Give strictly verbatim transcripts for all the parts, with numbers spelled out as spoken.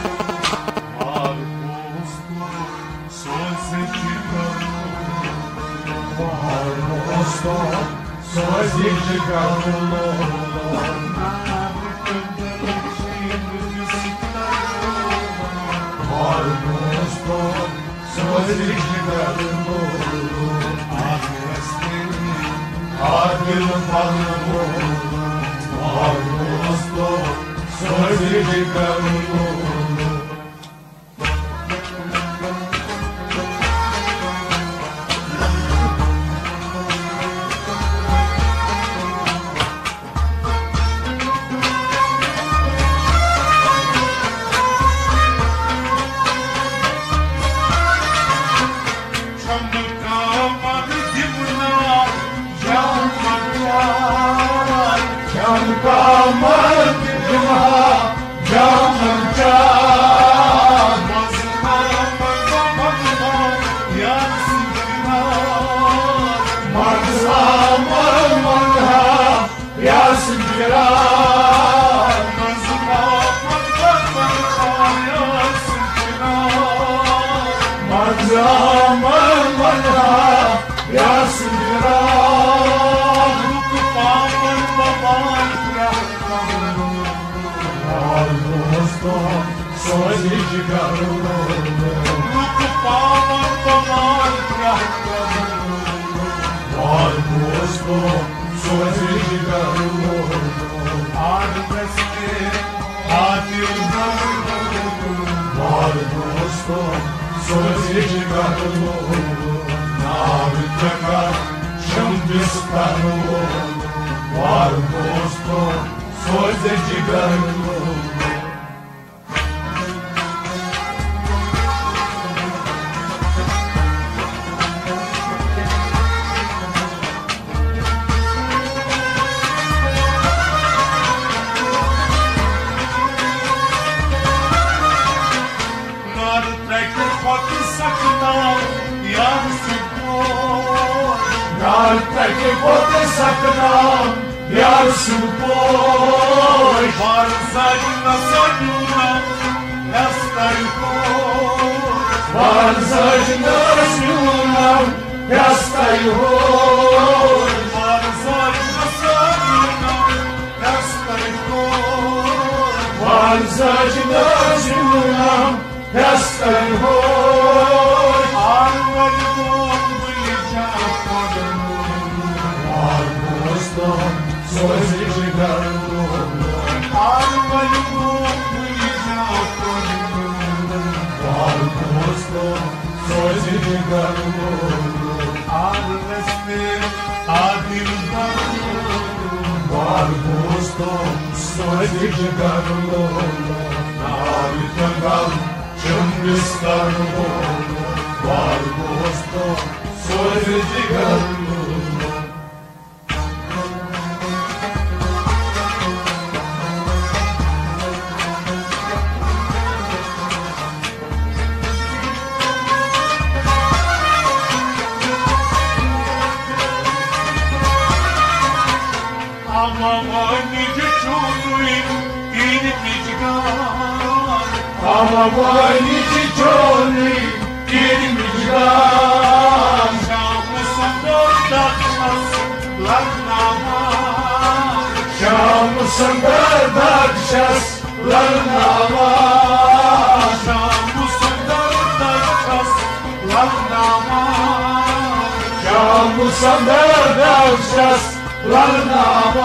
مار دوستو، سوزِ جگرو، مار دوستو، سوزِ جگرو، مار دوستو، سوزِ جگرو، عادل فرمو، مار دوستو، سوزِ جگرو۔ چمکاون دِمہٕ نا جامن چاے، چمکاون دِمہٕ نا جامن چاے۔ منٛزٕ آمن بابن یار سٕنٛدِ ناوِ۔ منٛزٕ آمن ونہٕ ہا یار سٕنٛدِ ناوِ۔ منٛزٕ آمن بابن یار سٕنٛدِ ناوِ۔ منٛزٕ آمن ونہٕ ہا یار سٕنٛدِ ناوِ۔ لُکہٕ پاپن ببان پرٛٮ۪تھ قبرٕ۔ مار دوستو، سوزِ جگرو۔ لُکہٕ پاپن ببان پرٛٮ۪تھ قبرٕ۔ مار دوستو، سوزِ جگرو۔ آر دستے عادل۔ مار دوستو، سوزِ جگرو۔ نار ترکا شم بسترو۔ مار دوستو، سوزِ جگرو۔ نار ترکہِ پتہٕ سکنام یار سٕنٛدۍ پوش۔ نار ترکہِ پتہٕ سکنام یار سٕنٛدۍ پوش۔ وار زاج نسا نیونم ہستر ہوش۔ وار زاج نس نیونم ہستر ہوش۔ وار زاج نسا نیونم ہستر ہوش۔ وار زاج نس نیونم ہستر ہوش۔ آنگن گوم بُلہِ جا پنُن۔ مار دوستو، سوزِ جگرو۔ آنگن گوم بُلہِ جا پنُن۔ مار دوستو، سوزِ جگرو۔ آنگنس تہِ عادل بنُن۔ مار دوستو، سوزِ جگرو۔ نار تنگل چمبستان ہو، مار دوستو، سوزِ جگرو۔ اما وٲنِج چونُے تیٖرمِچ گاش۔ اما وٲنِج چونُے تیٖرمِچ گاش۔ شام سُنٛدر دگ چھَس لگناوان۔ شام سُنٛدر دگ چھَس لگناوان۔ شام سُنٛدر دگ چھَس لگناوان۔ شام سُنٛدر دگ چھَس لگناوان۔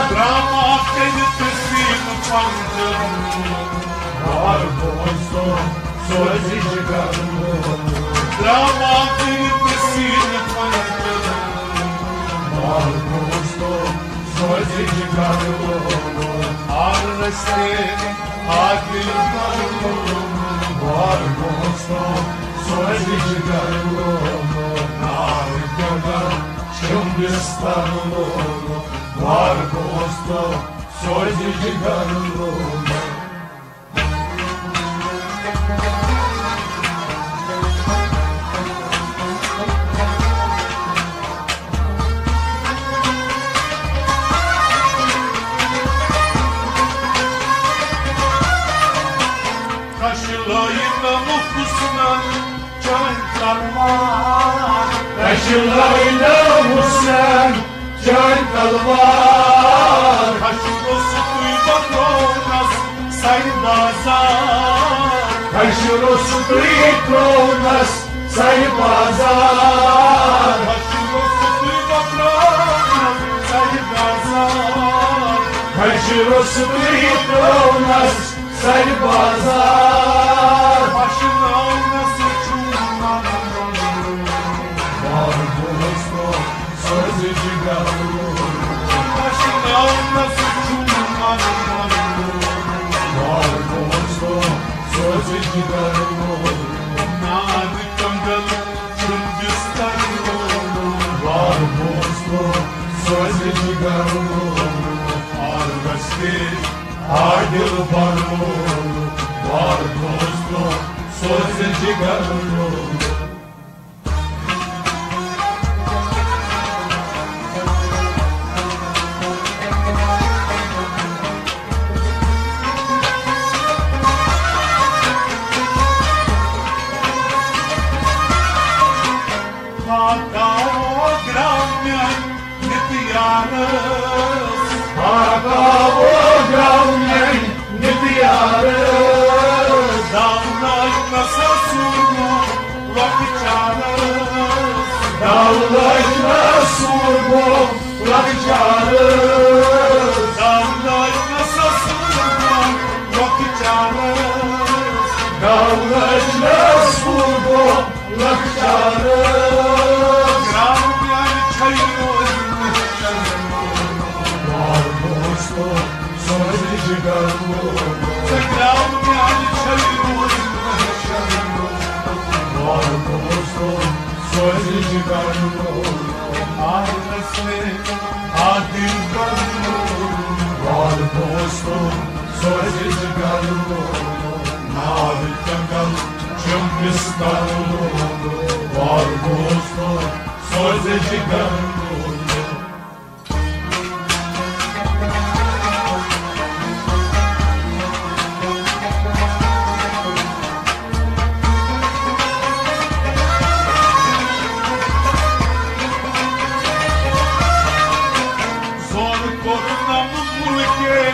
ڈرامہ کٔرِتھ سیٖنہٕ پنجن۔ مار دوستو، سوزِ جگرو۔ ڈرامہ کٔرِتھ سیٖنہٕ پنجن۔ مار دوستو، سوزِ جگرو۔ آر رستے عادل بنو۔ مار دوستو، سوزِ جگرو۔ نار جگہ چھُم بستر لوگمُت، مار دوستو، سوزِ جگرو۔ لٲیِن حُسنن چٲنۍ تلوار۔ اَسہِ لٲیِن حُسنن چٲنۍ تلوار۔ خۄش روٚستُے بہٕ ترٛوونس سرِ بازار۔ خۄش روٚستُے ترٛوونس سرِ بازار۔ خۄش روٚستُے بہٕ ترٛوونس سرِ بازار۔ خۄش روٚستُے ترٛوونس سرِ بازار۔ پشناونس چھُم من۔ وار دوستو، سوزِ جگر۔ پشناونس چھُم من۔ وار دوستو، سوزِ جگر۔ ناد کنگل چھُم بستر۔ وار دوستو، سوزِ جگر۔ آر بستی عادل بنو، وار دوستو، سوزِ جگر۔ خاکاو گرٛاو میٛانہِ نِتہٕ یارس۔ خاکاو گرٛاو میٛانہِ نِتہٕ یارس۔ دولت نسا سوٗرمُت لۄکچارس۔ دولت نسا سوٗرمُت لۄکچارس۔ دولت نسا سوٗرمُت لۄکچارس۔ دولت نسا سوٗرمُت لۄکچارس۔ گرٛاو میٛانہِ چھَے روزِ محشر۔ وار دوستو، سوزِ جگر۔ سُہ گرٛاو میٛانہِ چھَے روزِ محشر۔ وار دوستو، سوزِ جگر۔ آرس نے آدم بنو۔ وار دوستو، سوزِ جگر۔ نار جنگل چھُم بستر۔ وار دوستو، سوزِ جگر۔ زور کوٚرنم مُلکے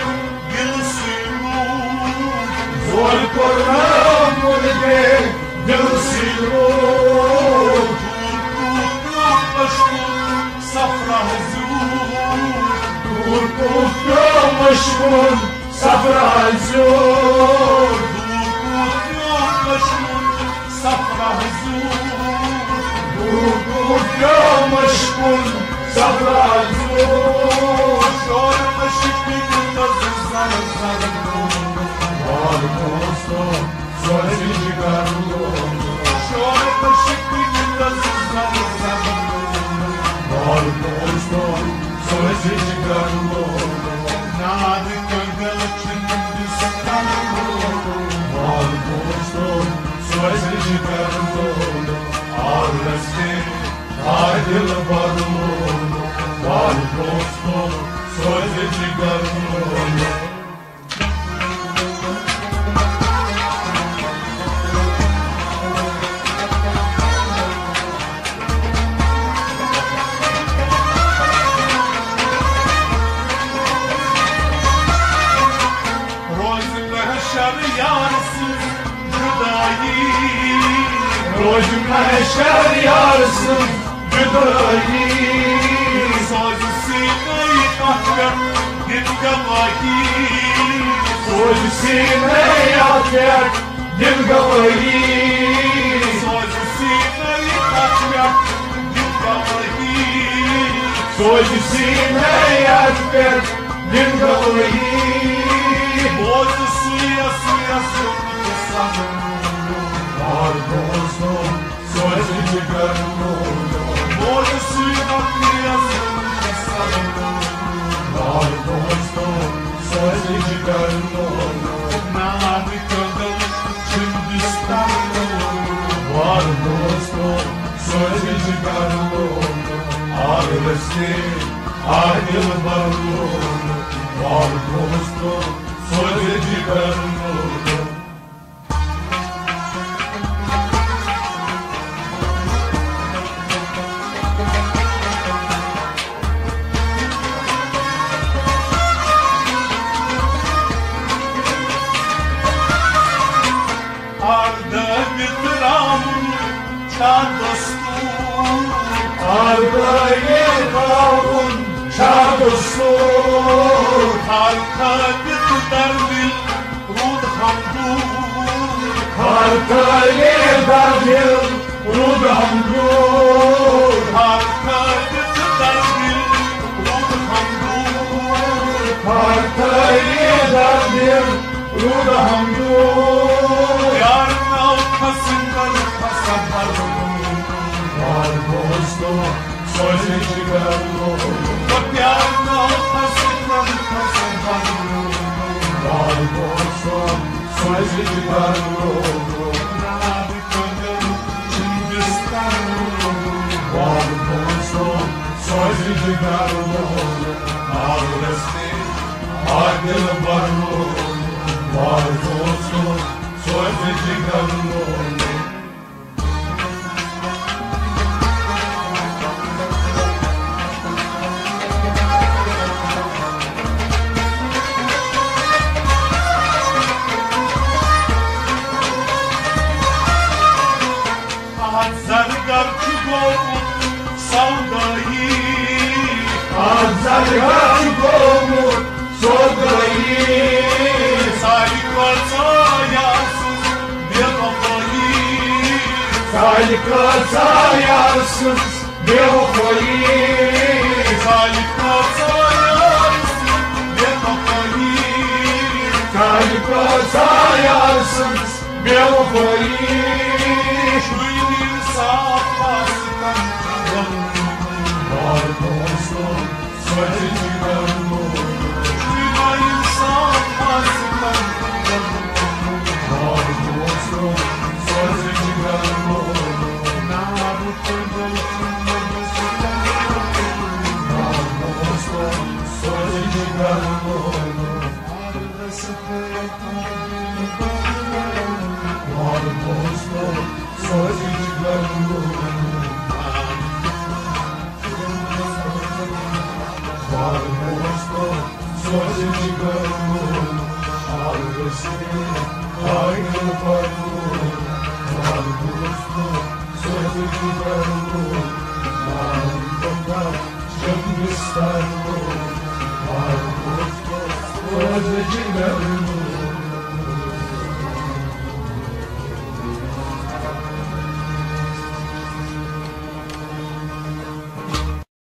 دِلسٕے روٗد۔ زور کوٚرنم مُلکے دِلسٕے روٗد۔ دوٗر کوٚت پیوٚو مشکُن صفرا زیوٗٹھ۔ دوٗر کوٚت پیوٚو مشکُن صفرا زیوٗٹھ۔ دوٗر کوٚت پیوٚو مشکُن صفرا زیوٗٹھ۔ دوٗر کوٚت پیوٚو مشکُن صفرا زیوٗٹھ۔ شور عشقٕکۍ تہٕ زر زر گوٚو۔ وار دوستو، سوزِ جگر۔ شور عشقٕکۍ تہٕ زر زر گوٚو۔ وار دوستو، سوزِ جگر۔ نار کنگل چھُم بستر۔ وار دوستو، سوزِ جگر۔ آرس نے آدل بنو۔ وار دوستو، سوزِ جگر۔ روزِ محشر یار سٕنٛز جُدٲیی۔ روزِ محشر یار سٕنٛز جُدٲیی۔ سوزِ سیٖنے اَتھ پٮ۪ٹھ دِن گواہی۔ سوزِ سیٖنے اَتھ پٮ۪ٹھ دِن گواہی۔ سوزِ سیٖنے اَتھ پٮ۪ٹھ دِن گواہی۔ سوزِ سیٖنے اَتھ پٮ۪ٹھ دِن گواہی۔ بوزِ سُے یَس، یَس وار دوستو، سوزِ جگر۔ بوزِ سُے یَس۔ وار دوستو، سوزِ جگر۔ نار کنگل چھُم بستر۔ وار دوستو، سوزِ جگر۔ آرس نے آدل بنو۔ وار دوستو، سوزِ جگر۔ شاہ دستور۔ آلگٲیے ترٛاوُن شاہ دستور۔ ہر خٲطر در دِل روٗد ہمدور۔ ہر خٲطر در دِل روٗد ہمدور۔ ہر خٲطر در دِل روٗد ہمدور۔ ہر خٲطر در دِل روٗد ہمدور۔ یار ناو پسندر پسندر۔ یار دوستو سوزِ جگر لوگ۔ یار ناو پسندر پسندر۔ یار دوستو سوزِ جگر لوگ۔ ناد قدر چھُنہٕ بستر لوگ۔ یار دوستو سوزِ جگر لوگ۔ ناد رستے عادل بر لوگ۔ یار دوستو سوزِ جگر لوگ۔ اَتھ زرگر چھُ گوٚمُت سودٲیی۔ اَتھ زرگر چھُ گوٚمُت سودٲیی۔ سالِکا ژایار سٕنٛز بے وفٲیی۔ سالِکا ژایار سٕنٛز بے وفٲیی۔ سالِکا ژایار سٕنٛز بے وفٲیی۔ سالِکا ژایار سٕنٛز بے وفٲیی۔ چھُے نہٕ انصاف آسہٕ کانٛہہ۔ یار دوستو سوزِ جگر لوگ۔ چھُے نہٕ انصاف آسہٕ کانٛہہ۔ یار دوستو سوزِ جگر لوگ۔ نار تہٕ یار دوستو سوزِ جگر لوگ۔ یار دوستو سوزِ جگر لوگ۔ یار دوستو سوزِ جگر لوگ۔ یار دوستو سوزِ جگر لوگ۔ یار دوستو سوزِ جگر لوگ۔